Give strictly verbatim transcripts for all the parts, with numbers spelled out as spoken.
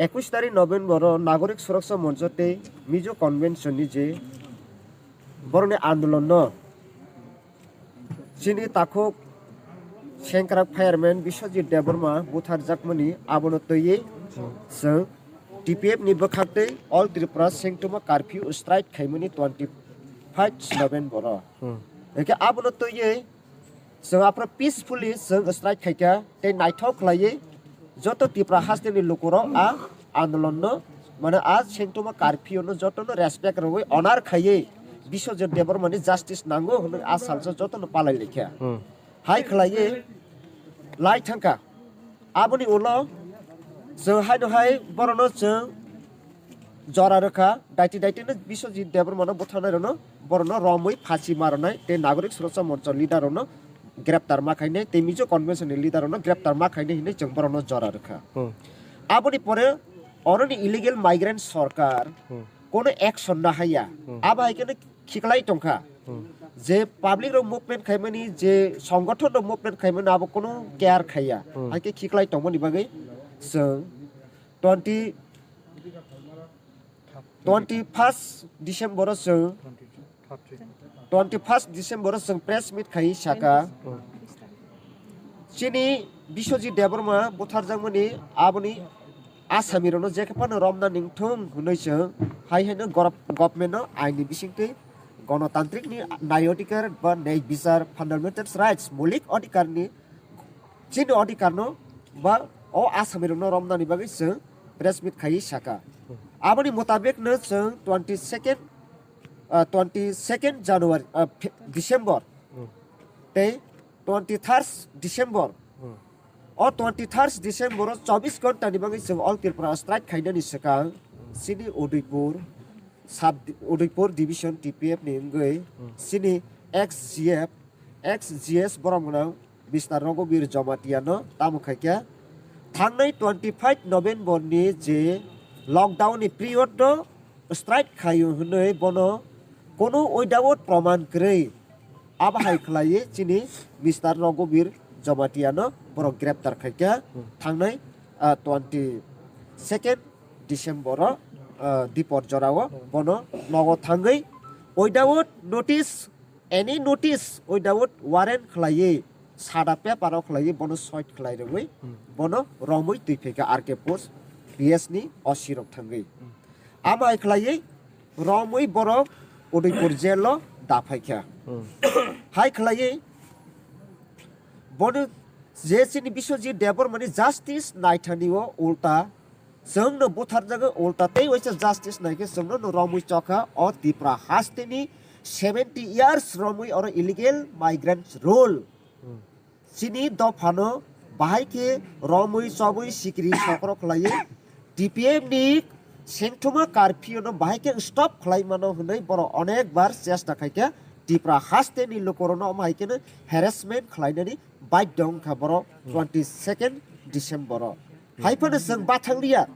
Ekush tarik November o Nagorik Suraksa Moncho tei Mizo Convention ni je borokni andolon no chini takhuk sengkrak fireman Biswajit Debbarma butharjakmani abono twiwi chwng T P F ni bwkhak tei All Tripura Sengtuma Curfew strike khaimani twenty five November o. Hmm. Hwnkhe abono twiwi chwng aphuru peacefully chwng strike khaikha tei naithok khlaiwi joto Tripura hasteni lukurok a andolonno, mane a Sengtuma Curfew no jotono respect rwwi honor khaiwi Biswajit Debbarmani justice nango hwnwi a salsa jotono palai laikha. Hmm. Hai khlaiwi lai thangkha. Aboni ulo chwng haino hai borokno chwng jora rwkha, daiti daiti no Biswajit Debbarmano butharnai rokno borokno romwi phasi ma rwnai tei Nagorik Suraksa Moncho leader rokno greptar ma khainai tei Mizo Convention ni leader rokno greptar ma khainai hinwi chwng borokno jora rwkha. Hmm. Aboni pore oroni illegal migrant sorkar Hmm. kono action na haiya. Hmm. Abo hai kheno khiklai tongkha. Hmm. Je public rok movement khaimani, je songothon rok movement khaimani abo kono care khaiya. Hmm. Hai khe khiklai tongmani bagwi chwng twenty, twenty first December o chwng, twenty first December o chwng press meet khai saka. Hmm. Chini Biswajit Debbarma butharjakmani aboni asami rokno jekhe phano romna ningthung hwnwi chwng hai haino gorop-, government no aini bisingtwi gonotantrik ni nai odhikar ba nei bichar, fundamental rights, moulik odhikar ni chini odhikar no ba o asami rokno romnani bagwi chwng press meet khai saka. Aboni mutabik no chwng twenty second, ah, twenty second January, ah, Fe-, December Hmm. tei twenty third December. Hmm. O twenty third December o chobbish ghonta ni bagwi chwng All Tripura strike khainani swkang Hmm. chini Udaipur sub, Udaipur division T P F ni wngwi Hmm. chini ex G F, ex G S borok gwnang Mister Raghuveer Jamatia no tamo khaikha. Thangnai twenty five November ni je lockdown ni period no strike khaio hwnwi bono kono without proman kwrwi. Abo hai khlaiwi chini Mister Raghuveer Jamatia no borok greptar khaikha Hmm. thangnai, ah, twenty second December o, ah, dipor jora o bono nogo thangwi without notice, any notice, without warrant khlaiwi sada paper o khlaiwi bono side khlai rwwi Hmm. bono romwi twi phaikha R K post P S ni O C rok thangwi. Hmm. Abo hai khlaiwi romwi borok Udaipur jail o da phaikha. Hmm. Hai khlaiwi bono je chini Biswajit Debbarmani justice naithani o ulta chwngno butharjago, ulta tei waisa justice naikhe chwngno no romwi chokha o Tripura hasteni seventy years romwi oro illegal migrants rule. Hmm. Chini dophano bahai khe romwi chobwi sikri sokro khlaiwi T P F ni Sengtuma curfew no bahai khe stop khlai mano hwnwi borok onek bar chesta khaikha. Tripura hasteni lukurokno omo hai kheno harassment khlainani baidhyo wngkha borok Hmm. twenty second December o. Hmm. Hai phano chwng bathang liya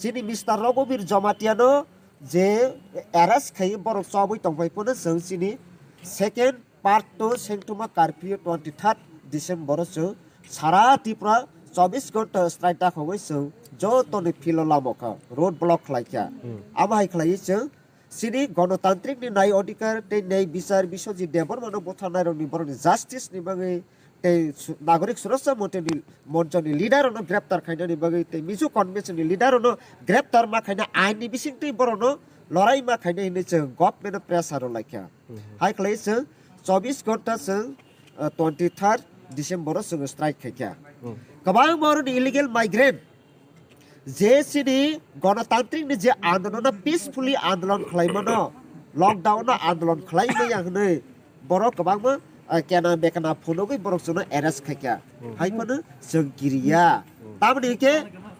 chini Mister Raghuveer Jamatia no je arrest khai borok chobwi tongphai phano chwng chini second part two Sengtuma curfew twenty third December o chwng sara Tripura chobbish ghonta strike dakhogwi chwng jotoni philo lamo kha, road block khlai kha. Hmm. Abo hai khlaiwi chwng chini gonotantrik ni nai odhikar tei nai bichar Biswajit Debbarma no butharnai rokni borokni justice ni bagwi tei su-, Nagorik Suraksha Monchoni, Monchoni leader rokno greptar khainani bagwi tei Mizo Convention ni leader rokno greptar ma khaina ain ni bisingtwi borokno lorai ma khaina hinwi chwng government o pressure rw laikha. Mhm. Hai khlai chwng chobbish ghonta chwng, ah, twenty third December o chwng strike khaikha. Hmm. Kwbangma oroni illegal migrant je chini gonotantrik ni je andolon no peacefully andolon khlaimano, lockdown no andolon khlai maya hwnwi borok kwbangma, ah, kena bekena phunugwi borok chwngno arrest khaikha. Hmm. Hai phano chwng kiriya. Hmm. Tamoni hwnkhe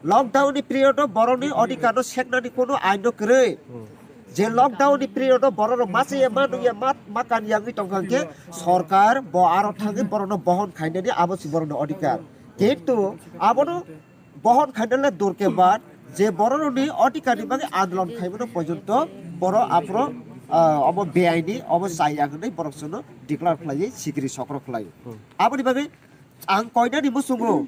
lockdown ni period o borokni odhikar no seknani kono ain no kwrwi. Hmm. Je lockdown ni period o borok rok ma chaya, ma nungya, ma, ma kanya wngwi tongkha hwnkhe sorkar bo aro thangwi borok no bohon khainani abo se borok ni odhikar. Kintu abono bohon khainale durke bad je borok rokni odhikar ni bagwi andolon khaimano porjonto borok aphuru, ah, obo beaini, obo chaya hwnwi borok chwngno declare khlaiwi sikiri sokro khlai. Hmm. Aboni bagwi ang koinani muchungo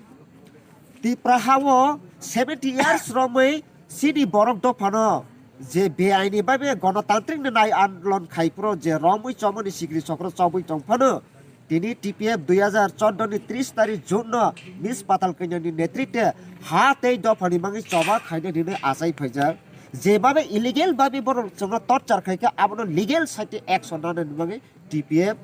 Tipra ha-o seventy years romwi Chini borok dophano je beaini babe gonotantrik ni nai andolon khai phuru je romwi chomoni sikri chokro chobwi tong phano, tini T P F dui hazar chordo ni tris tarik June no Miss Patal Kanya ni netritwe ha tei dophani bagwi choba khaina hinwi achai phaijak. Jebabe illegal babe borok chwngno torture khaikha, abono legal side action nanani bagwi T P F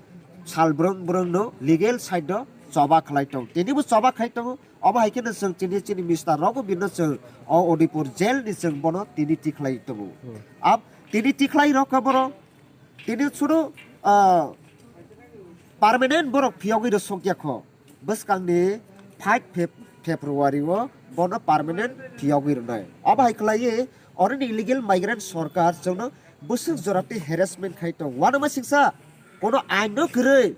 sal brwng brwng no legal side o choba khlai tong. Tini bo choba khai tongo. Obo hai kheno chwng chini, chini Mister Raghuvirno chwng o Udaipur jail ni chwng bono tini tikhlai tongo. Hmm. Ab tini tikhlai rokha borok. Tini chwngno, ah, permanent borok phiyogwi rw sokya kho. Bwskangni five Feb-, February o bono permanent phiyogwi rwnai. Obo hai khlaiwi oroni illegal migrant sorkar chwngno bwswk jora tei harassment khai tong. Uanama singsa, kono ain no kwrwi,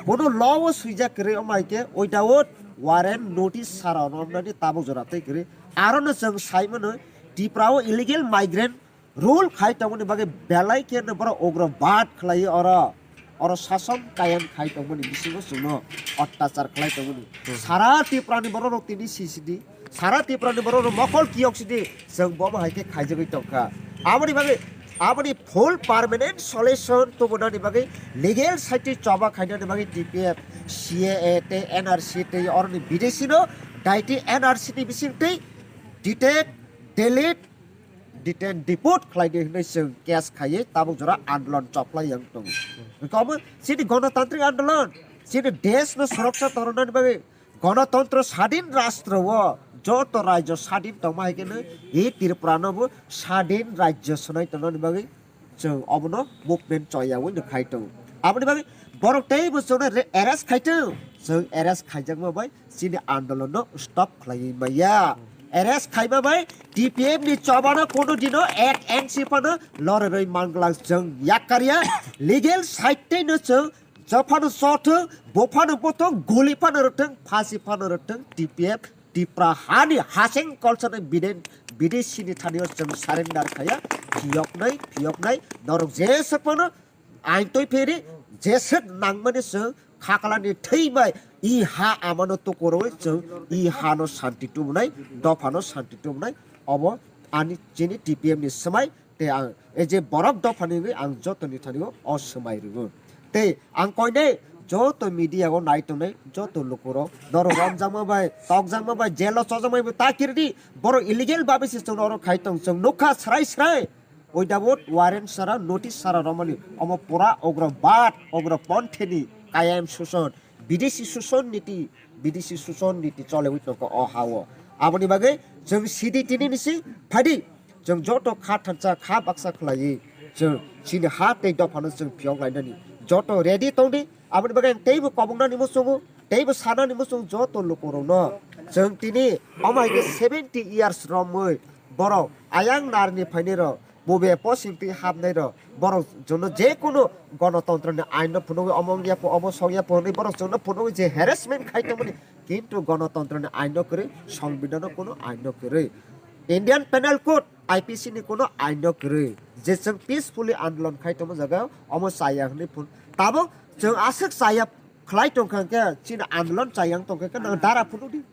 kono law o swijak kwrwi, omo hai khe without warrant notice sara romnani tabuk jora tei kwrwi. Aro no chwng sai mano, Tripura o illegal migrant rule khai tongmani bagwi belai khe no borok ugrobad khlai oro, oro sason kayan khai tongmani bisingo chwngno ottachar khlai tongmani. Hmm. Sara Tripura ni borok rok tini sisidi, sara Tripura ni borok rok mokol kiyok sidi, chwng bomo hai khe khaijagwi tongkha. Aboni bagwi, aboni full permanent solution tubunani bagwi, legal side tei choba khainani bagwi T P F, C A A tei N R C tei oroni bidesi no daiti N R C ni bising tei detect, delete, detain, deport khlai di hwnwi chwng case khaiwi tabuk jora andolon choplai yang tongo. Hwnkhe omo chini gonotantrik andolon, chini desh no suroksha tornani bagwi, gonotontro sadin rastro o joto rajyo sadin tongma hai kheno e Tripura no bo sadin rajyo swnai tongnani bagwi chwng obono movement choyawi no khai tongo. Aboni bagwi borok teibo chwngno re-, arrest khai tongo. Chwng arrest khaijakma bai chini andolon no stop khlaiwi maya. Arrest khaima bai T P F ni chobano kono dino ek inch phano lorerwi manglak chwng yakkarya. Legal side tei no chwng jophano chothwng, bophano bothwng, guli phano rwthwng, phasi phano rwthwng, T P F Tripura hani hasing kolsani biden-, bidesi ni thani o chwng surrender khaya, phiyoknai, phiyoknai, norok jeswk phano ain twi phiri, jeswk nangmani chwng khaklani thwi bai, i ha amano tukurwi chwng i hano santi tubunai, dophano santi tubunai, obo ani chini T P F ni swmai, tei ang, e je borok dophani wngwi ang jotoni thani o, o swmai rwgo. Tei ang koinai joto media o nai tongnai, joto lukurok, norok romjakma bai, tokjakma bai, jail o chojakma bai, ta kiridi, borok illegal babe se chwng norok khai tong, chwng nukha srai srai. Without warrant sara, notice sara romani, omo pura ugrobad, ugroponthini, kayam suson, bidesi suson niti, bidesi suson niti cholewi tongkha o ha o. Aboni bagwi chwng sidi tini nisi phaidi, chwng joto kha thansa, kha baksa khlaiwi chwng chini ha tei dophano chwng phiyok lainani joto ready tongdi. Aboni bagwi ang teibo kobongnani muchungo, teibo sanani muchung joto lukurokno. Chwng tini omo hai khe seventy years romwi borok ayang narni phainai rok, bube posing twi hapnai rok, borok jono je kono gonotontro ni ain no phunugwi omo wngya pho, omo songya pho hwnwi borok chwngno phunugwi je harassment khai tongmani, kintu gonotontro ni ain no kwrwi, songbidhan no kono ain no kwrwi, Indian Penal Code, I P C ni kono ain no kwrwi, je chwng peacefully andolon khai tongma jaga omo chaya hwnwi phun. Tabuk chwng aswk chaya khlai tongkha hwnkhe chini andolon chayang tongkha hwnkhe nang dara phunukdi,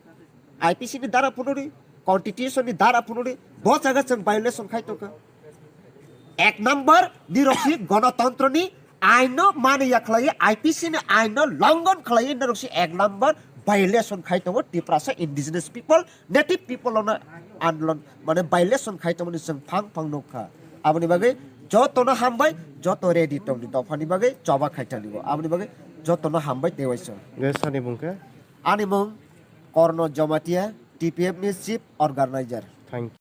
I P C ni dara phunukdi, constitution ni dara phunukdi, bo jaga chwng violation khai tongkha. Ek number ni rok si gonotontro ni ain no mani ya khlai, I P C ni ain no longon khlai, norok si ek number violation khai tongo Tiprasa indigenous people, native people ono andolon mane violation khai tongmani chwng phang phang nukha. Aboni bagwi jotono hambai, joto ready tongdi dophani bagwi choba khai taligo. Aboni bagwi jotono hambai tei waisa. Nge sani bungkhe? Ani mung Korno Jamatia, T P F ni chief organizer. Thank you.